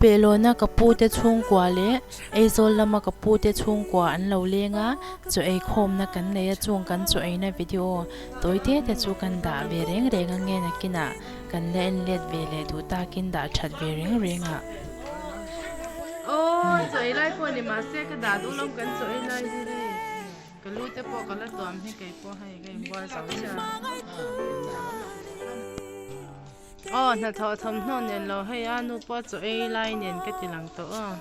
Pehlawna ka pute chhungkua leh Aizawl lama ka pute chhungkua an lo leng a, chaw ei khawmna kan nei a, chung kan chaw eina video tawi te te chu kan dah ve reng reng a nge nakinah kan la en let ve leh duh takin dah that ve reng reng a. Aw chaw ei lai pawh ni mahse ka dah duh lawm kan chaw ei lai hi hei ka lu te pawh ka la tuam hi kei pawh hei ka inbual zo chiah a. Aw hnathawh thawmhnaw nen lo hei a nu pawh chaw ei lai nen ka ti lang tawh aw.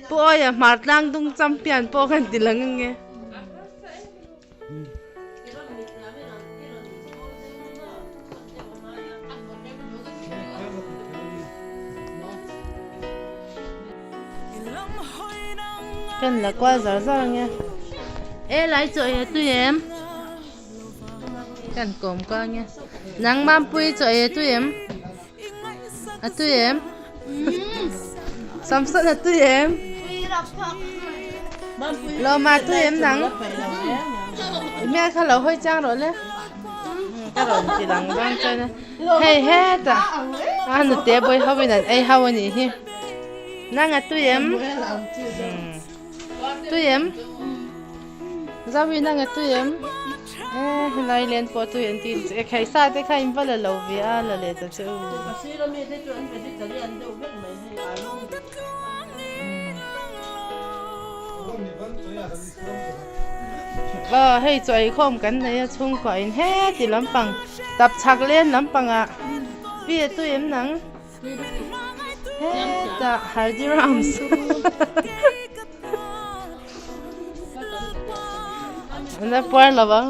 Pu Awia hmar tlang dung champion pawh kan ti lang ange. Kan la kual zar zar ange. E lai chaw ei a tui em? Kan kawm kual ange. Nang Mampui chaw ei a tui em? A tui em? Samson a tui em? Lawma tui em nang? Mẹ kha lo hoi chang rồi le. Ka rawn ti lang bang chuan a hei hetah a nute bawi ho in an ei ho a nih hi. Nang a tui em? Tui em? Zawi nang a tui em? E helai len pawh tui an ti e khaisa te kha in va la lo ve a la leh ta che u. Aw hei chaw eikhawm kan nei a chhungkua in heti lampang tap chhak len lampangah pi a tui em nang hetah Haldiram's an la puar lo ang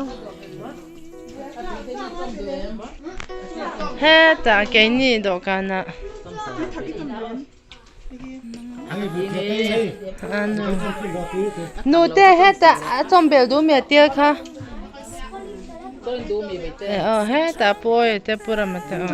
hetah keini dawhkanah. Nute hetah a chawmbel duh mi a tel kha aw hetah pawi te pu rama te aw.